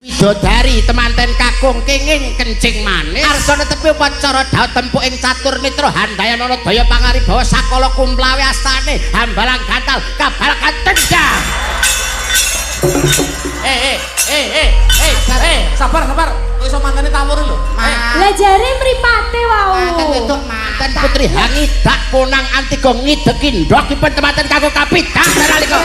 Widodari temanten kakung kenging kencing manis arsana tepi upacara daut tempuk ing catur mitra handayana daya pangaribawa sakala kumlawe astane hambalang gantal kabal katendang. Eh, sabar, sabar. Kok iso mantene tawur lho. Lah jare mripate wau. Manten wedok Manten putri hangidak konang antiga ngideki ndhogipun temanten kakung kapitang nalika.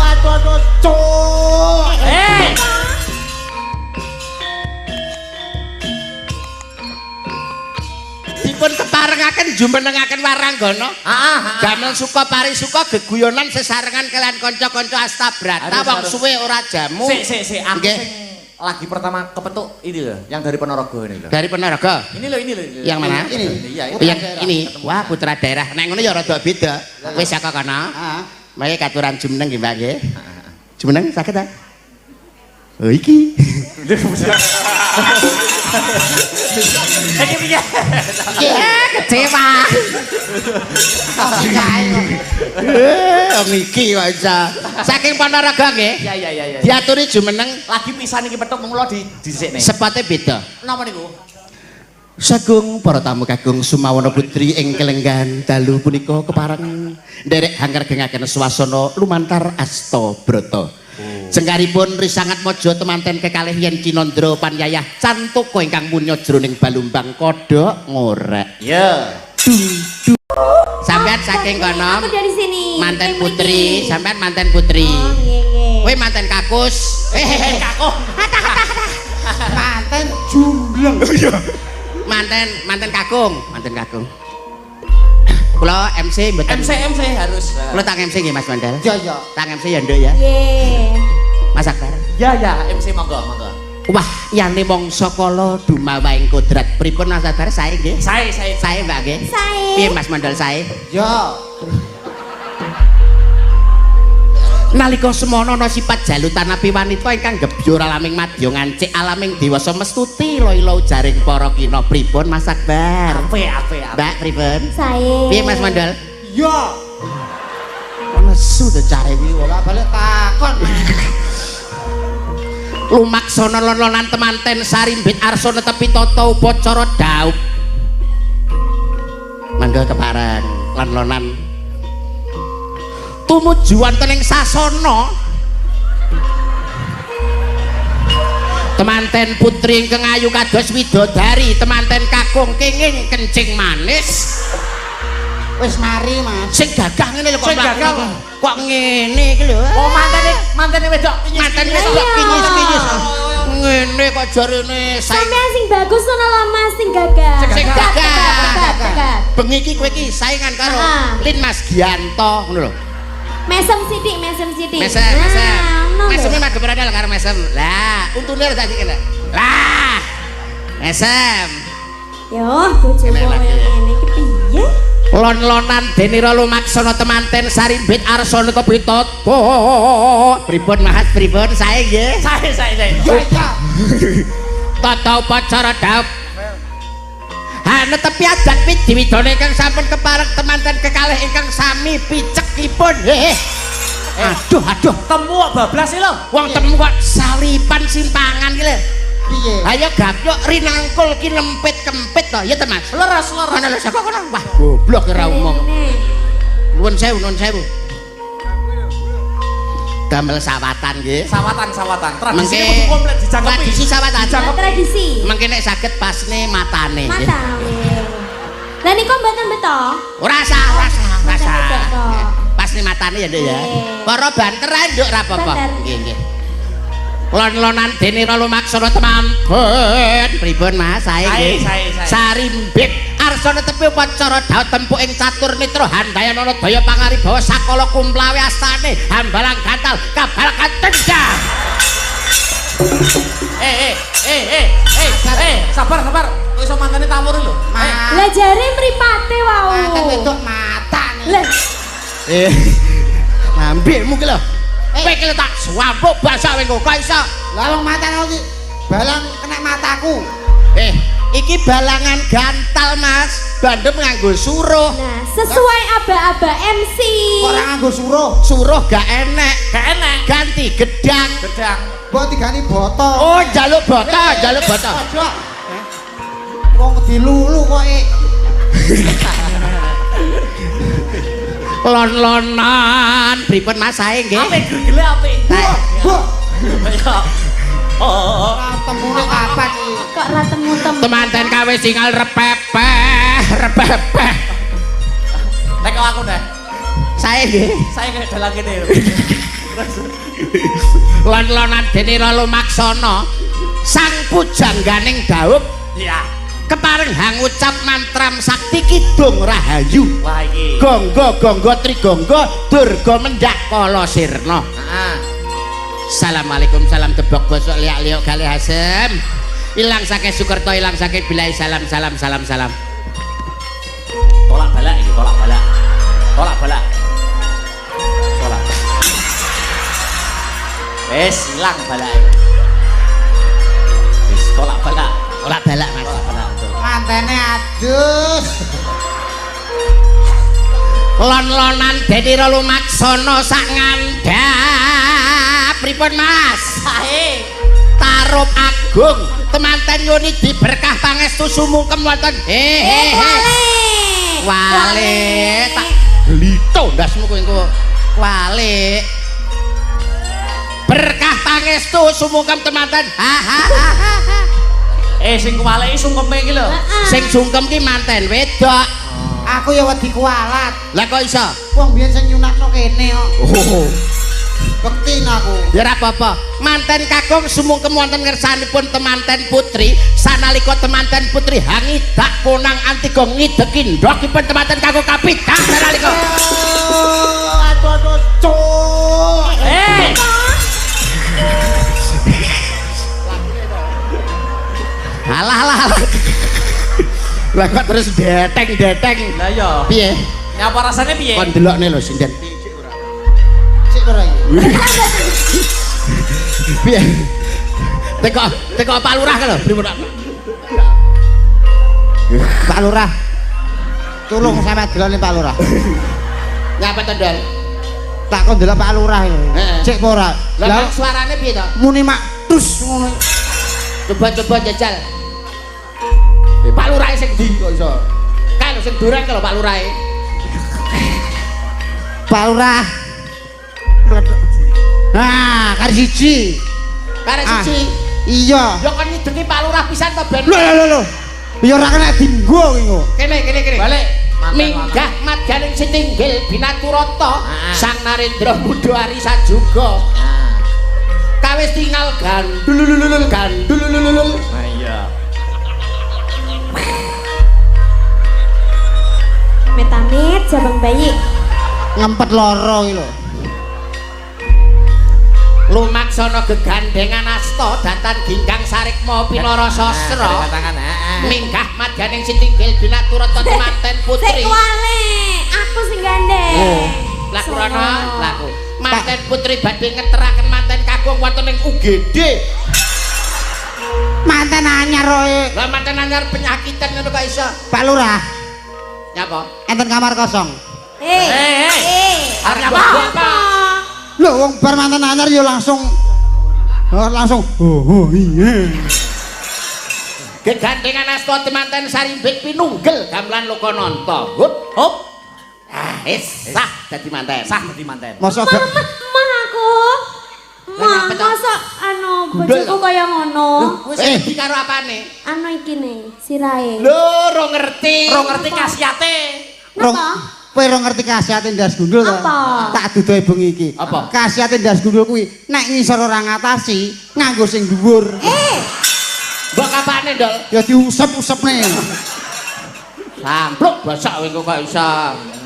Aduh aduh cuk. Eh. Dipun keparengaken jumenengaken waranggana. Heeh. Damel suka parisuka geguyonan sesarengan kalian kanca-kanca Astabrata wong suwe ora jamu. Sik sik sik, aku Nggih. sing lagi pertama kepetuk ini loh, yang dari Ponorogo ini loh. Dari Ponorogo. Ini loh, ini loh. Ini loh. Yang mana? Ini. Iya, ini. Yang ini. Wah, putra daerah. Nek ngono ya rada beda. Wis saka kono. Heeh. Mari katuran jumeneng nggih, Mbak nggih. Jumeneng saged ta? Oh iki. Iki piye? Ya, kecewa. Eh, wong iki kok iso. Saking Ponorogo nggih. Iya, iya, iya, iya. Diaturi jumeneng Lagi pisan iki petuk mula di dhisikne. sepate beda. Napa niku? Sagung para tamu kagung Sumawana Putri ing kelenggan dalu punika kepareng nderek hangregengaken swasana lumantar asta brata. Jengkaripun risangat maja temanten kekalih yen Cinandra panyayah cantaka ingkang munya jroning balumbang kodhok ngorek. Iya. Sampeyan saking kono Aku dari sini. manten Ning putri, mriki. sampeyan manten putri. Oh, nggih, nggih. Kowe manten kakus. Eh, Kakung. Manten jumbleng. Manten manten kakung, manten kakung. Kula MC mboten. MC MC harus. Kula tak MC nggih Mas Mandel. Iya iya. Tak MC ya Nduk ya. Nggih. Mas Akbar. Ya ya, MC monggo, monggo. Wah, yane mangsa kala dumawaing kodrat. Pripun Mas Akbar sae nggih? Sae, sae. Sae Mbak nggih. Sae. Piye Mas Mandel sae? Iya. Nalika semono ana sifat jalutan api wanita ingkang gebyur alaming madya ngancik alaming dewasa mestuti lila ujaring para kina. Pripun Mas Akbar? Ape, ape, ape. Mbak pripun? Sae. Piye Mas Mandel? Iya. Nesu to care iki. Bola balik takon. Lumaksana lon-lonan temanten sarimbit arsa netepi tata upacara daup. Mangga kepareng lon-lonan tumuju wonten ing sasana. Temanten putri ingkang ayu kados widodari, temanten kakung kenging kencing manis. Wis mari, Mas. Sing gagah ngene lho kok Sing gagah. Kok ngene iki lho. Oh, mantene, mantene wedok. Manten Iya. wedok kinyis-kinyis. Ngene kok jarene saing Sampeyan sing bagus ngono lho Mas, sing gagah. Sing Tegak, gagah. tegak, tegak. Bengi iki kowe iki saingan karo Ah. Lin Mas Gianto ngono lho. Mesem sithik, mesem sithik. Mesem, mesem. Nah, ngono lho. Meseme madhep radal karo mesem. Lah, untune rada sik kene. Lah. Mesem. Yo, bojomu Kene lagi. kaya ngene iki piye? Lon-lonan denira lumaksana temanten sarimbit arsana kepitata. Pripun Mas, pripun sae nggih? Sae, sae, sae. Iya iya. Tata upacara daup. Ha netepi adat widiwidana ingkang sampun kepareng temanten kekalih ingkang sami picekipun. Hehe. Aduh, aduh. Temu kok bablas e lho. Wong temu kok salipan simpangan ki lho. Piye? Ayo gapyuk rinangkul ki lempit kempit to, ya to Mas. Leres, leres. Kono lho saka kono. Wah, goblok ora umum. Ngene. Nuwun sewu, nuwun sewu. Damel sawatan nggih. Sawatan, sawatan. Tradisi Mengke kudu komplit dijangkepi. Tradisi sawatan. Nah, tradisi. Mengke nek saged pasne matane nggih. Mata. Lah niku mboten beto. Ora sah, ora sah, ora sah. Mboten beto. Pasne matane ya, Nduk ya. Nggih. Para banter ae Nduk ora apa-apa. Banter. Nggih, nggih. Lon-lonan denira lumaksana temanten. Pripun Mas? Sae nggih. Sae, sae, sae. Sarimbit arsana tepi upacara daut tempuk ing catur mitra handayana daya pangaribawa sakala kumlawe astane hambalang gantal kabal katendang. Eh, eh, eh, eh, eh, eh, sabar, sabar. Kok iso mantene tawur lho. Eh, Lah jare mripate wau. Manten wedok matane. Lah, Eh. Lambemu ki lho. Kowe iki lho tak swampuk basah kowe kok iso. Lah wong matane iki balang kena mataku. Eh, iki balangan gantal, Mas. Bandem nganggo suruh. nah sesuai aba-aba MC. Kok ora nganggo suruh? Suruh gak enek. Gak enek. Ganti gedang. Gedang. Mbok digani boto. Oh, njaluk boto, njaluk boto. Aja. Wong dilulu kok e. Lon-lonan pripun Mas sae nggih? Apik gregele apik. Bu. Iya. Oh. Ora temune kapan iki? Kok ra temu-temu. Temanten kawis tingal repepeh, repepeh. Nek kok aku deh. Sae nggih. Saya kayak dalang kene. Lon-lonan dene Lumaksana sang pujangganing daup Iya. kepareng hangucap mantram sakti kidung rahayu. Wah iki. Gonggo gonggo trigonggo durga mendhak kala sirna. Heeh. Assalamualaikum, salam tebok bosok liak-liok galih asem. Ilang saking Sukerto, ilang saking Bilai, salam salam salam salam. Tolak balak iki, tolak balak. Tolak balak. Tolak. Wis ilang balake. Wis tolak balak. Tolak balak Mas. Tolak balak. Betul. Mantene adus. Lon-lonan Denira Lumaksana sak ngandhap. Pripun Mas? Sae. Tarup agung temanten yoni diberkah pangestu sumungkem wonten. He he he. Wale. Wale tak glito ndasmu kowe engko. Wale. Berkah pangestu sumungkem temanten. Ha ha ha ha. ha. Eh sing kuwaleki sungkeme iki lho. Sing sungkem ki manten wedok. Aku ya wedi kualat. Lah kok iso? Wong biyen sing nyunatno kene kok. Oh. Bekti aku. Ya ora apa-apa. Manten kakung sumungkem wonten ngersanipun temanten putri, sanalika temanten putri hangidak konang antiga ngideki ndhokipun temanten kakung kapidak sanalika. Aduh aduh cuk. Eh, Alah alah alah. Lah kok terus deteng-deteng. lah iya. Piye? Nyapa rasane piye? Kon delokne lho sinden. Sik ora iki. Piye? Teko teko Pak Lurah lho, pripun Pak? Pak Lurah. Tulung sampe delokne Pak Lurah. Nyapa to, Dol? Tak kon delok Pak Lurah iki. Heeh. Cek apa ora? Lah Lah suarane piye to? muni mak tus ngono. Coba-coba jajal. Pak Lurah sing ndi kok iso? Kan sing dureng lho Pak Lurah. Pak Lurah. Nah, kari siji. Karek Ah. siji. Iya. Ya kon ngideki Pak Lurah pisan to ben. Lho lho lho. Ya ora kena dinggo iki kok. Kene kene kene. Balik. Minggah madyaning sitinggil binaturata Ah. Sang Narendra Mudha Arisa juga. Ah. Kawis tingal gandulululul gandulululul. Nah iya. Amit-amit jabang bayi. Ngempet loro iki lho. Lumaksana gegandengan asta datan ginggang sarikma pinara sastra. Tangan, heeh. Minggah madyaning sitinggil binaturata temanten Sik putri. wale, aku sing gandeng. Oh, laku rono, laku. Manten putri badhe ngeteraken manten kakung wonten ing UGD. Manten anyar roe. Lah manten anyar penyakitan ngono kok iso. Pak Lurah, Nyapa? enten kamar kosong. Eh. Eh, eh. Eh. Arep nyapa? Apa? Lho wong bar manten anyar ya langsung oh, langsung oh, oh iya. Gegandengan asta temanten sarimbit pinunggel gamelan Lokananta. Hup, Hop, ah, wis sah dadi manten. sah dadi manten. Mosok Mah, gak mah, mah aku. Lah, Mah, nyapa to? masa anu Gundul bojoku to? kaya ngono. Wis Eh. ngerti karo apane? Anu iki ne, sirahe. Lho, ora ngerti. Ora ngerti khasiate. rong Napa? kowe ora ngerti khasiate ndas gundul to? Apa? Tak duduhi bengi iki. Apa? Khasiate ndas gundul kuwi nek ngisor ora ngatasi, nganggo sing dhuwur. Eh, Mbok apane, Ndol? Ya diusep-usepne. Sampluk bosok kowe kok iso.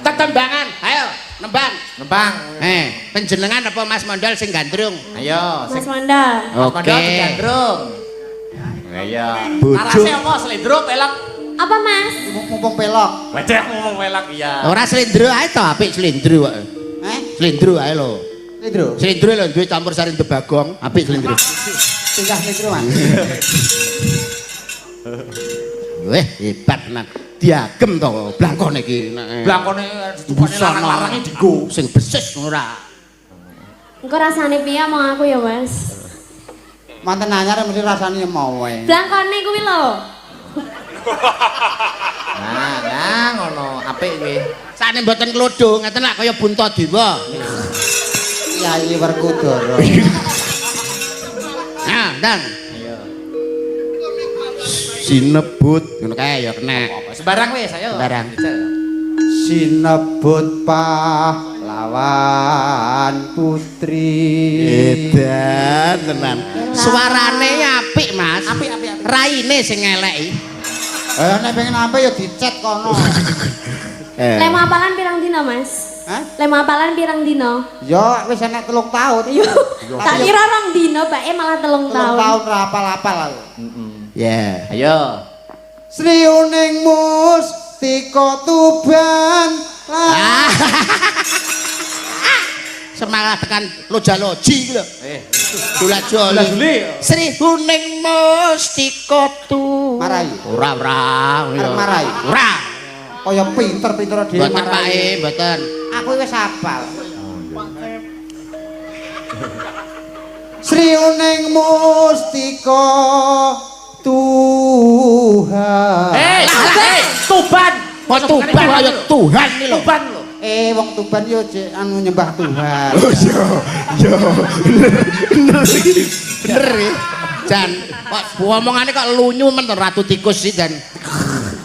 Tetembangan, ayo nembang. Nembang. Eh, panjenengan apa Mas Mondol sing gandrung? Ayo, Mas Mondol. Mas Mondol digandrung. Ayo. Bojo. Arase apa slendro pelok? Apa, Mas? Mumpung pelok. Wedeh ngomong pelok iya. Ora slendro ae to, apik slendro kok. Eh? Slendro ae lho. Slendro. Slendro lho duwe campur sari bagong, apik slendro. Tingkah slendro, Mas. Weh, hebat tenan. Diagem to blangkone iki. Blangkone ditukane larang-larange dienggo. Sing besis ora. Engko rasane piye omong aku ya, Mas? Manten anyar mesti rasane mau wae. Blangkone kuwi lho. Nah, nah ngono, apik kuwi. Sakne mboten klodho, ngeten lak kaya Puntadewa. Kyai Werkudara. Nah, ndang. Ayo. Sinebut ngono kae ya kena. Apa sembarang wis, ayo. Sembarang. Jajal. Sinebut pahlawan putri. Edan tenan. Suarane apik, Mas. Apik, apik, apik. Raine sing eleki. Eh nek pengen apik ya dicet kono. Eh. Lemo apalan pirang dino, Mas? Hah? Lemo apalan pirang dino? Ya wis enek 3 tahun. Yo, tak kira 2 dino, bae malah 3 3 tahun. tahun ra apal-apal aku. Ya. Ayo. Sri Uning Mustika Tuban. Ah. Semangat tekan loja-loji iki lho. Eh, Dula-joli. Dula-juli. Sri Huning Mustika Tu. Marai. Ora, ora. Arep marai. Ora. Kaya pinter-pinter dhewe Mboten Pak E, mboten. Aku wis hafal. Sri Uning Mustika Tuhan. Eh, eh, Tuban. Kok Tuban kaya Tuhan iki lho. Tuban lho. Eh wong Tuban yo jek anu nyembah Tuhan. Oh iya. Iya. Bener iki. Bener iki. Jan, kok omongane kok lunyu men to ratu tikus iki Jan.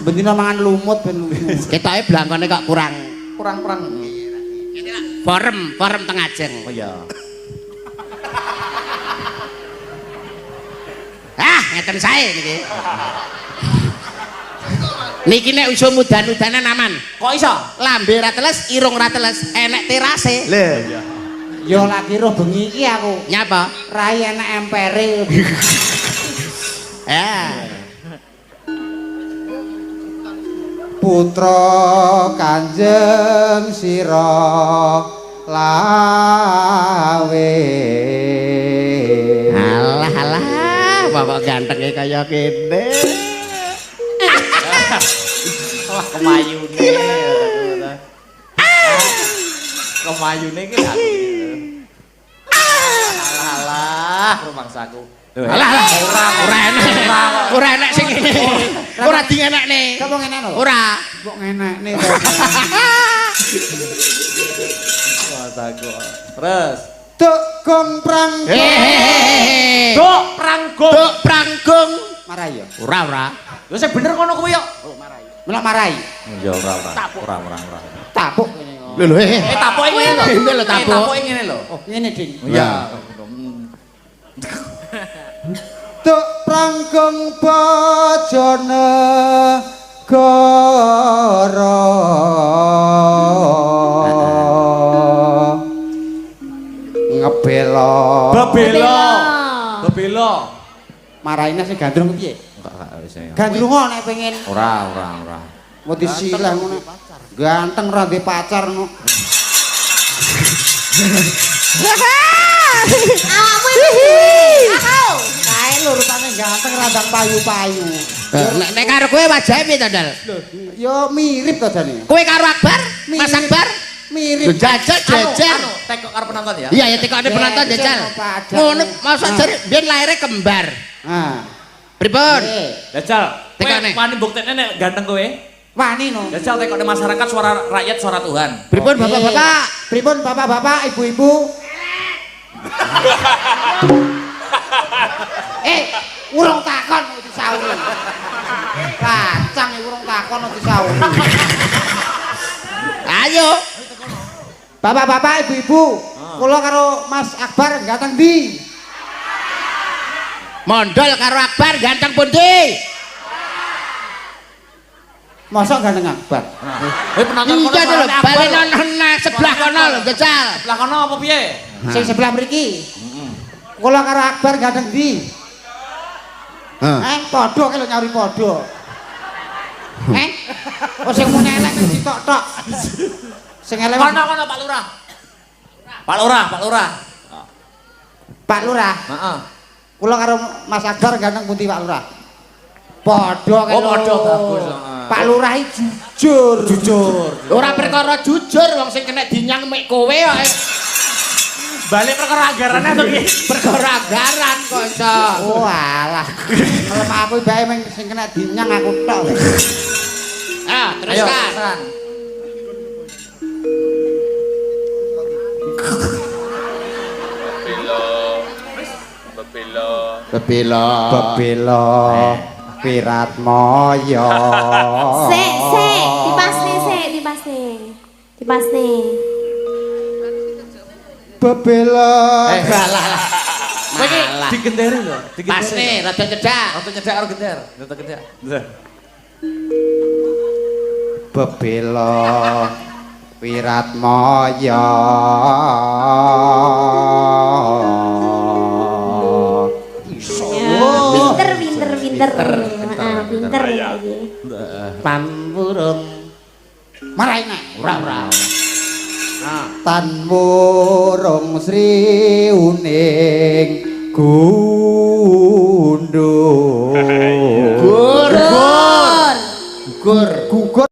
Bendina mangan lumut ben lunyu. Ketoke blangkone kok kurang Kurang-kurang. forem, forem teng ajeng. Oh iya. Ah, ngeten sae niki. Niki nek usum udan-udanan aman. Kok iso? Lambe ra teles, irung ra teles, enek terase. Lho. Yo lagi roh bengi iki aku. Nyapa? Rai enek empere. Eh. Putra Kanjeng Sira Lawe. Alah alah, bapak gantenge kaya kene. Wah, kemayune. Kemayune iki aku. Alah alah, rumangsaku. Alah alah, ora enek. Ora enek sing ngene. Ora dingenekne. Sapa ngenekno? Ora. Kok ngenekne to. Rumangsaku. Terus, Duk gong prang. Hehehe. Dok pranggung. Duk pranggung. Marai ya. Ora ora. Lho sing bener ngono kuwi yo. Melok marai. Ya ora ora. Ora ora ora. Tapuk ngene kok. Lho lho eh. Eh tapoke ngene lho. Ngene lho, tapuk. Eh tapoke ngene lho. Oh, ngene ding. Iya. Duk pranggung Bojonegoro. Ngebela. Bebela. Bebela. Maraine sing gandrung piye? Enggak wis. Gandrungo nek pengen. Ora ora ora. Mau disilah ngono. Ganteng ra ndek pacar ngono. Awakmu iki. Aku. Kae lho rupane ganteng ra ndang payu-payu. Nek nek karo kowe wajahe piye to, Dal? Yo mirip to jane. Kowe karo Akbar? Mas Akbar? Mirip. Lho jajal jejer. Anu, tekok karo penonton ya. Iya ya tekokne penonton jajal. Ngono masa jare biyen lahire kembar. Ah. Pripun? Jajal. Kowe Tekokne. wani mbuktekne nek ganteng kowe. Wani no. Jajal tekokne masyarakat suara rakyat suara Tuhan. Pripun bapak-bapak? Pripun bapak-bapak, ibu-ibu? Eh, urung takon kok disauri. Kacang iki urung takon kok disauri. Ayo. Bapak-bapak, ibu-ibu, kula karo Mas Akbar ganteng ndi? Mondol karo Akbar ganteng pundi? Mosok ganteng Akbar. Eh penonton kono Iya lho, suarane Akbar bali lho. nang sebelah kono lho, jajal. Sebelah kono apa piye? Sing sebelah mriki. Kula karo Akbar ganteng ndi? Heeh. Eh, padha ki lho nyauri padha. Eh? Oh sing muni elek ditok-tok. Sing elek Kono kono Pak Lurah. Pak Lurah, Pak Lurah. Pak Lurah. Heeh. Kula karo Mas Akbar ganteng pundi Pak Lurah? Padha Oh, padha, bagus, heeh. Pak Lurah iki jujur. Jujur. Ora perkara jujur wong sing kena dinyang mek kowe kok. Balik perkara anggarane to ki. Perkara anggaran kok iso. Oh alah. Ngelem aku bae meng sing kena dinyang aku tok. Ah, teruskan. Bebelo. Bebelo. Wiratmaya. Sik, sik, dipasne sik, dipasne. Dipasne. Bebelo. Balah lah. Kowe iki digenderi lho, digenderi. Pasne rada cedhak. Rada cedhak karo gender, rada cedhak. Bebelo. Wiratmaya. Pinter, pinter, pinter. Pinter iki. Pamurung. Marai nek. Ora ora. Tan wurung sri uning gundul. Gur gur. Gugur. Gugur.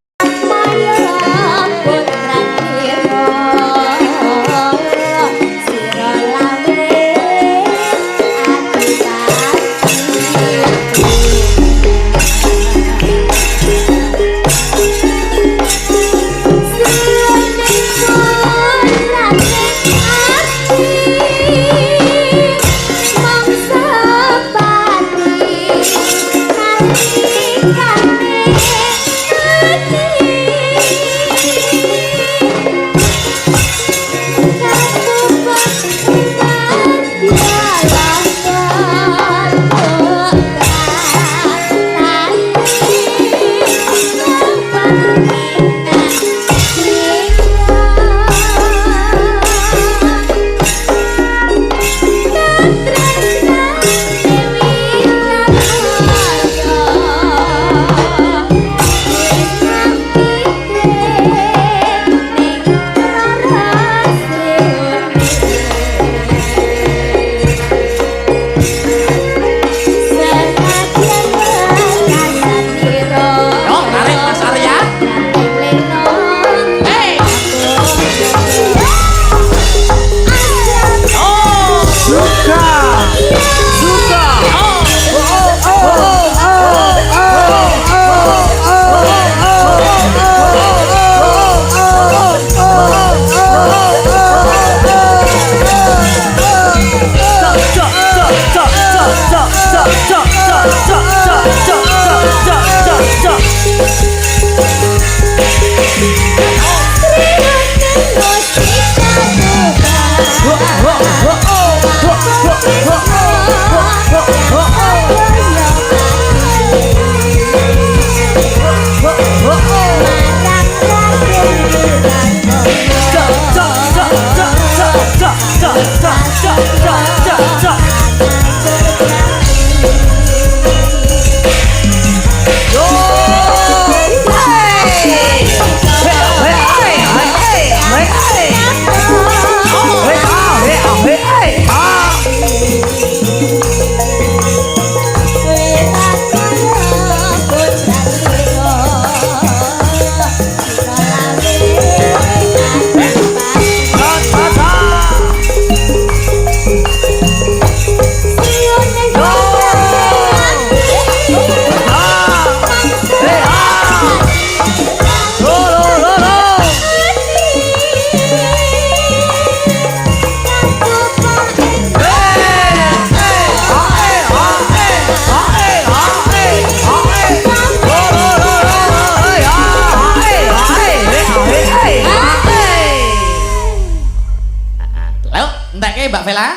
Entekke Mbak Vela.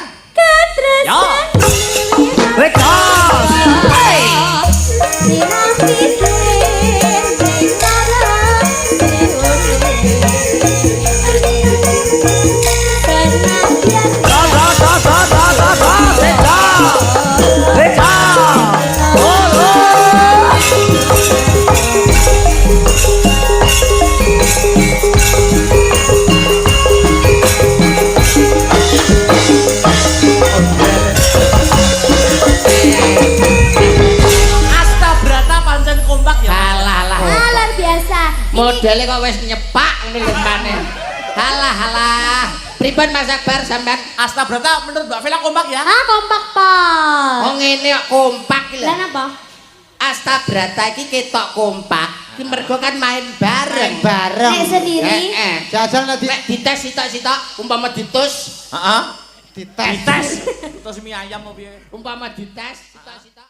Yo. Asta Brata pancen kompak ya. Halah lah. Luar biasa. Modele kok wis nyepak ngono lho pane. Halah halah. Pripun, Mas Akbar, sampean? Astabrata menurut Mbak Vela kompak ya? Ah, kompak pol. Oh, ngene kok kompak iki lho. Lah napa? Astabrata iki ketok kompak. Iki mergo kan main bareng. Nek Bareng. sendiri. Heeh. Jajal nek Nek dites sitok-sitok, umpama ditus, Heeh. dites. Dites. Terus mie ayam apa piye? Umpama dites sitok-sitok.